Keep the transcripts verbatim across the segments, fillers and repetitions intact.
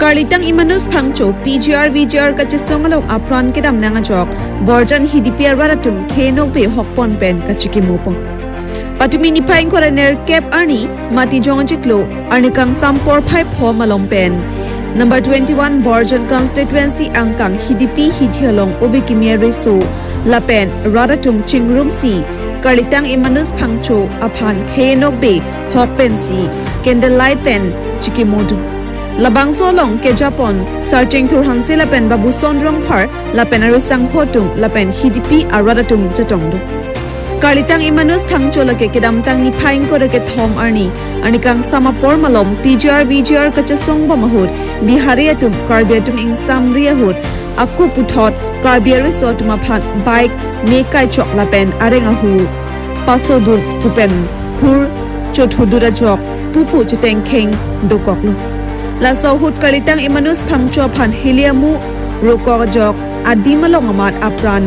Karlitang Emmanus Phangcho P G R V G R kachesong along apran kedam nang ajok Borjan Hidipi arat atum khenokbe hokpon pen kachikimo pon. Patumi niphai ingkoi ra nerkep arni Matijong achiklo arni kangsam porphai pho malom pen number twenty-one Borjan constituency angkang Hidipi hithi along ove kimi areso lapen rat atum chingrumsi Karlitang Emmanus Phangcho aphan khenokbe hok pensi candle light pen chikimo dun. Labangso along kejapon Sarcheng Thur Hanse lapen Babuson Rongphar lapen arisangho atum lapen Hidipi arat atum chetong dun. Karlitang Emmanus Phangcho lake kedamtang niphai ingkoi ra kethom arni arni kangsam apor malom P G R V G R kachesong bom ahut Bihari atum Karbi atum ingsamri ahut ako puthot Karbi areso atum aphan bike me kaichok lapen areng ahu paso dun pu pen hur chothu dun ajok pupu chetengkheng dokoklo. Laso ahut Karlitang Emmanus Phangcho aphan hili amu rokok ajok adim along amat apran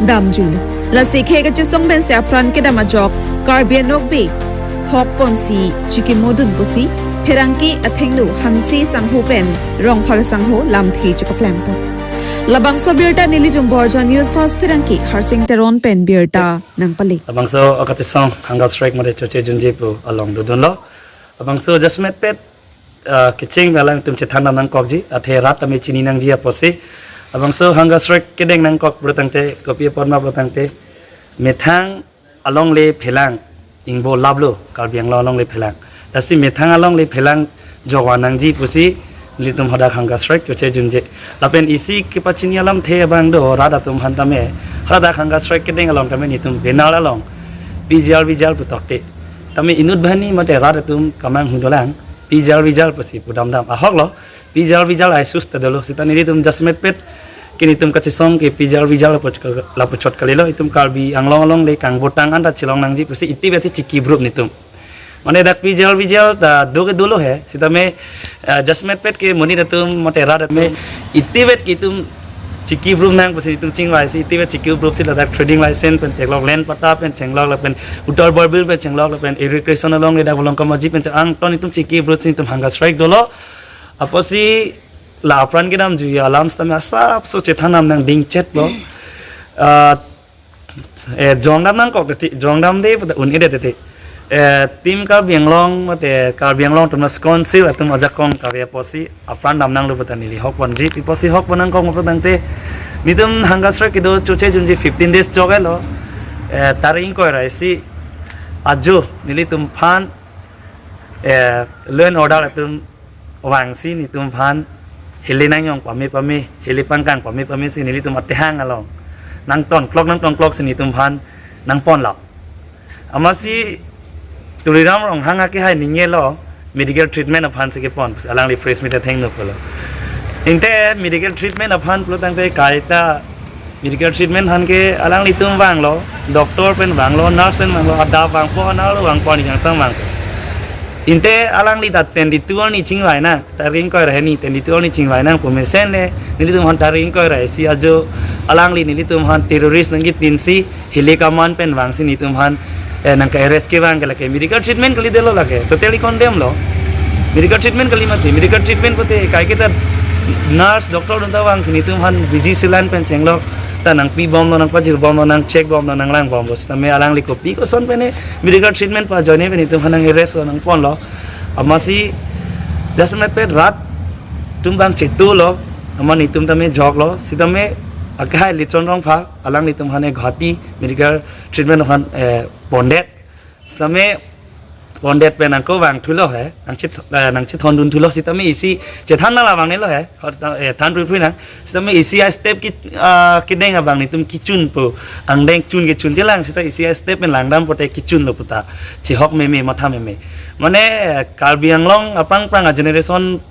damjuilo. Lasi khei kachesong pensi apran kedam ajok Karbi anokbe hok ponsi chikimo dun pusi pherangke athengno Hanse sangho pen Rongphar sangho lamthe chepaklempon. Labangso birta nelitum Borjan News Fast pherangke Harsing Teron pen birta nangpale. Labangso akachesong hunger strike mate choche junje pu along dodunlo. Labangso jasemet pet ah, kecheng pen alangtum chethan dam nangkokji, athe rat tame chini nangji apotsi. Labangso hunger strike kedeng nangkok pulotangte, kopi apot ma pulotangte, methang alongle phelang ingbo laplo, Karbi Anglong alongle phelang. Lasi methang alongle phelang jokvan nangji pusi nelitum hadak hunger strike choche junje. Lapen isi kepachini alamthe abang do, rat atum aphan tame hadak hunger strike kedeng along tame nelitum banner along P G R V G R pu tokte. Tame inut banghini mate rat atum kamanghu dolang P G R V G R pusi pudam dam. Ahoklo, P G R V G R ai sus ta dolo. Seta nelitum jasemet pet ke nelitum kachesong ke P G R V G R lapu chot kalilo. Itum Karbi Anglong alongle kangbotang anta chelong nangji pusi itivet si chikibrup nelitum. Mane dak P G R V G R ta do ke dolo he. Seta me, eh, jasemet pet ke monit atum mate rat atum itivet ke itum chikibrup nang pusi itum chingvaisi itivet chikibrupsi ladak trading license pen theklok, land patta pen chenglok lapen Uttar Borbil pen chenglok lapen irrigation alongle dak Volongkom Aji pen cheng angton itum chikibrupsi itum hunger strike dolo. Apotsi la apran kedamji alam seta me asapso chethan dam nangding chetlo. Ah, eh, jongdam nangkok titi, jongdamde puta un-edet titi. Eh, Team Karbi Anglong mate Karbi Anglong Autonomous Council atum ajakong kave apotsi apran dam nanglo puta neli hokponji, pi apotsi hokpon nangkok ma pulotangte, nelitum hunger strike kedo choche junji fifteen days chok-etlo. Eh, tarik ingkoi ra isi ajo nelitum aphan, eh, law and order atum vangsi nelitum aphan hili nangjong pame pame, hili pangkang pame pamesi nelitum atehang along nangton klok nangton kloksi nelitum aphan nangponlo. Amatsi Tuliram Ronghang akehai ningjelo medical treatment aphansi kepon, alangli press meet athengno pulo. Inte medical treatment aphan pulotangte kaita medical treatment aphan ke alanglitum vanglo, doctor pen vanglo, nurse pen vanglo, adap vangpo, anarlo vangpo, aningkangsam vangpo. Inte alangli ta twenty-two arni chingvai nang, tarik ingkoi ra hini twenty-two arni chingvai nang pu mesen le, nelitum aphan tarik ingkoi ra isi ajo alangli nelitum aphan terrorist nangkitinsi, hili kaman pen vangsi nelitum aphan, eh, nangka-arrest kevang ke lake medical treatment kalidetlo lake, totally condemn lo. Medical treatment kali mati, medical treatment pute kaiketa nurse, doctor dunta vangsi nelitum aphan B G saline pen chenglok, ta nangpibomlo, nangpajirbomlo, nangcheckbomlo, nanglangbomlo. Seta me alangli kopi koson pen medical treatment pajoine pen nelitum aphan nang-arrest lo, nangponlo. Amatsi jasemet pet rat atum abang chetulo, amat nelitum tame joklo, seta me akehai Lichon Rongphar alanglitum aphan Guwahati medical treatment aphan, eh, pondet. Seta me pondet pen nangkevang thulo he, nangcheth-, eh, nangchethon dun thulo, seta me isi chethan nang la vangnelo he, hor ta, eh, than phrui phrui nang. Seta me isi a-step ki, ah, kedeng abang nelitum kechun pu, angdeng chun kechun chelang, seta isi a-step pen langdam pote kechunlo puta, chehok meme, matha meme. Mane, eh, Karbi Anglong apangprang a-generation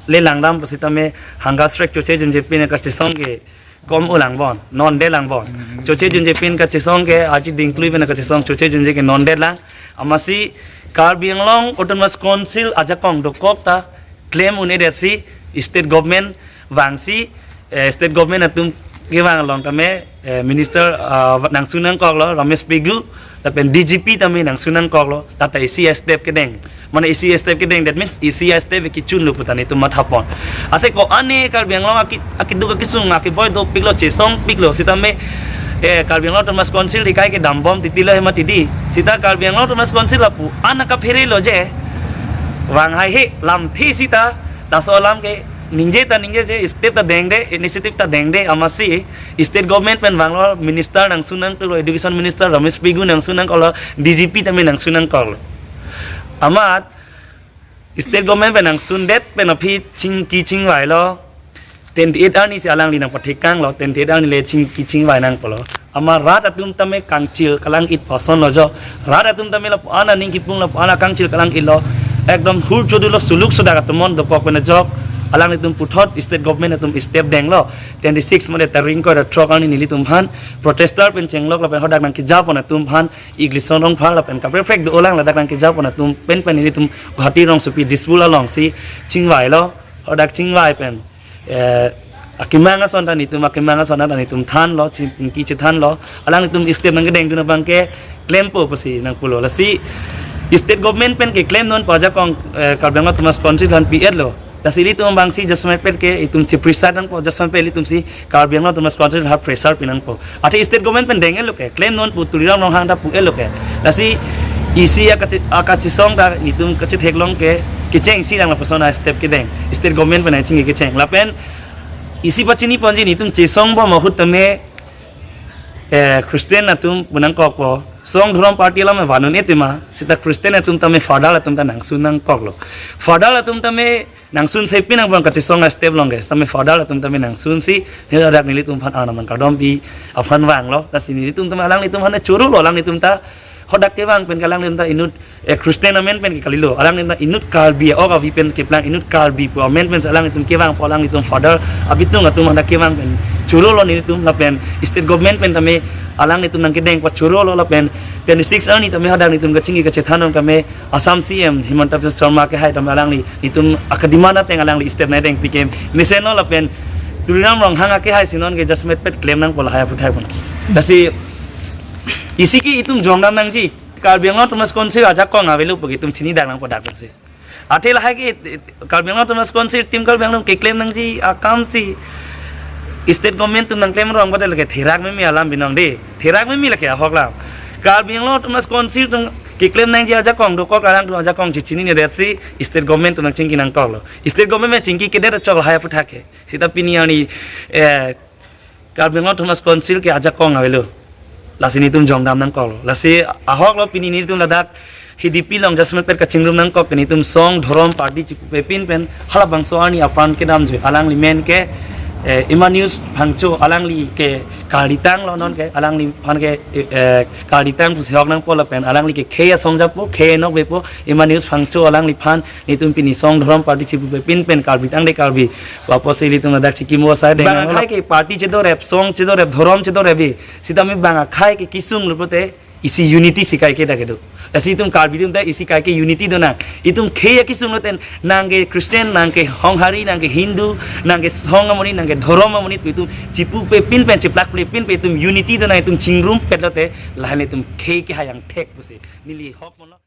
le langdam pu seta me hunger strike choche junje pen kachesong ke kom-o lang bon, non det lang bon. Hmm. Choche junje pen kachesong ke, aji dingklui pen kachesong, choche junje ke non det lang. Amatsi Karbi Anglong Autonomous Council ajakong dokok ta claim un-edetsi state government vangsi, eh, state government atum kevang along tame, eh, minister, ah, nangsun nangkoklo, Ramesh Pegu, lapen D G P tame nangsun nangkoklo, tata isi a-step kedeng. Mane isi a-step kedeng, that means isi a-step kechunlo pu ta nelitum mathapon. Ase ko-an ne Karbi Anglong aki-, akiduk akisung akeboi dopiklo, chesongpiklo, sitame, eh, Karbi Anglong Autonomous Council ikai kedambom titilo hemat idi. Sita Karbi Anglong Autonomous Council lapu-an akapherelo je. Vang haihe, lamthe sita, laso alam ke ningje ta ningjeje, step ta dengde, initiative ta dengde, amatsi state government pen vanglo, minister nangsun nangkoklo, education minister Ramesh Pegu nangsun nangkoklo, D G P tame nangsun nangkoklo. Amat state government pen nangsundet pen aphi chingki chingvailo. Twenty-eight arni si alangli nangpathekanglo, twenty-eight arni le chingki chingvai nangkoklo. Amat rat atum tame kangchil kalang-it asonlo jo. Rat atum tame lapu-an aning kipung, lapu-an akangchil kalang-itlo. Ekdom hur chodulo, suluk sudak atum mon dokok pen ajok alanglitum puthot state government atum step denglo. Twenty-six mane tarik ingkoi ra throk arni nelitum aphan protester pen chenglok lapen hadak nangkejapon atum aphan, Iglisong Rongphar lapen kaprek kaprek dolang, ladak nangkejapon atum pen pen nelitum Guwahati rongsopi Dispur alongsi chingvailo. Hadak chingvai pen, eh, akemang ason ta nelitum, akemang ason ta nelitum thanlo, chingki chethanlo. Alanglitum step nangkedengdun abang ke klempo pusi nangpulo. Lasi state government pen keklemdunpo ajakong, eh, Karbi Anglong Autonomous Council aphan pi-etlo. Lasi ilitum abangsi jasemet pet ke itum cheprisat nangpo, jasemet pet ilitum si Karbi Anglong Autonomous Council ha pressure pi nangpo. Athe state government pen deng-etlo ke, klemnon pu Tuliram Ronghang ta pu-etlo ke. Lasi isi akache-, akachesong ta nelitum kachetheklong ke, kechengsi lang lapuson a-step kedeng. State government pen nangchingki kecheng. Lapen isi pachiniponji, nelitum chesongbom ahut tame, eh, Christian atum pu nangkokpo. Song Dhorom Party alam vang un-e tema, sita Christian atum tame father atum ta nangsun nangkoklo. Father atum tame nangsun sepi nang bang kachesong a-step along ke, tame father atum tame nangsunsi, neli ladak nelitum aphan arnam nangkardompi aphan vanglo. Lasi nelitum tame alanglitum aphan chorolo, alanglitum ta hadak kevang pen ke alanglitum ta inut, eh, Christian amen pen ke kalilo, alanglitum ta inut Karbi ok avi pen keplang, inut Karbi pu amen pen alanglitum kevangpo, alanglitum father abitung atum hadak kevang pen chorolo nelitum, lapen state government pen tame alanglitum nangkedengpo chorolo, lapen twenty-six arni tame hadak nelitum kachingki kachethan along tame Assam C M Himanta Biswa Sarma kehai tame alangli nelitum akademand ateng alangli step nangdengpi ke mesenlo, lapen Tuliram Ronghang akehai si non ke jasemet pet klem nangpo lahai aphuthak pon. Lasi isi ke itum jongdam nangji, Karbi Anglong Autonomous Council ajakong avelo pu ke itum chinidak nangpo dak si. Athe lahai ke Karbi Anglong Autonomous Council, Team Karbi Anglong keklem nangji akam si state government atum nangklem rong padahal ke therak meme alam binong de. Therak meme lake ahok lam. Karbi Anglong Autonomous Council atum keklem nangji ajakong dokok, alanglitum ajakong chechinine det si state government atum nangchingki nangkoklo. State government chingkikedet achok lahai aphuthak ke. Sita pini arni, eh, Karbi Anglong Autonomous Council ke ajakong avelo. Lasi nelitum jongdam nangkoklo. Lasi ahoklo pini nelitum ladak H D P along jasemet pet kachingrum nangkok ke nelitum Song Dhorom Party chipupepin pen halabangso arni apran kedamjoi. Alangli men ke, eh, Emmanuel Phangcho, alangli ke karditanglo non ke, alangliphan ke, eh, eh, karditang pusi hok nangpo lapen alangli ke khei asong japo, khei nok vepo, Emmanuel Phangcho alangliphan nelitum pini Song Dhorom Party chipupepin pen Karbi tangte Karbi pu apotsi ilitum ladak chikimo asai deng. Bang akhai ke party chedorep, song chedorep, dhorom chedorep vi. Sitame bang akhai ke kisung lo pulote isi unity si kaike dak kedo. Lasi itum Karbi atum ta isi kaike unity donang. Itum khei akisung lote nang ke Christian, nang ke Honghari, nang ke Hindu, nang ke song amonit, nang ke dhorom amonit pu itum chipupepin pen, chiplakplepin pen itum unity donang, itum chingrumpet lote lahenle itum khei kehai angthek pusi neli hok monlo.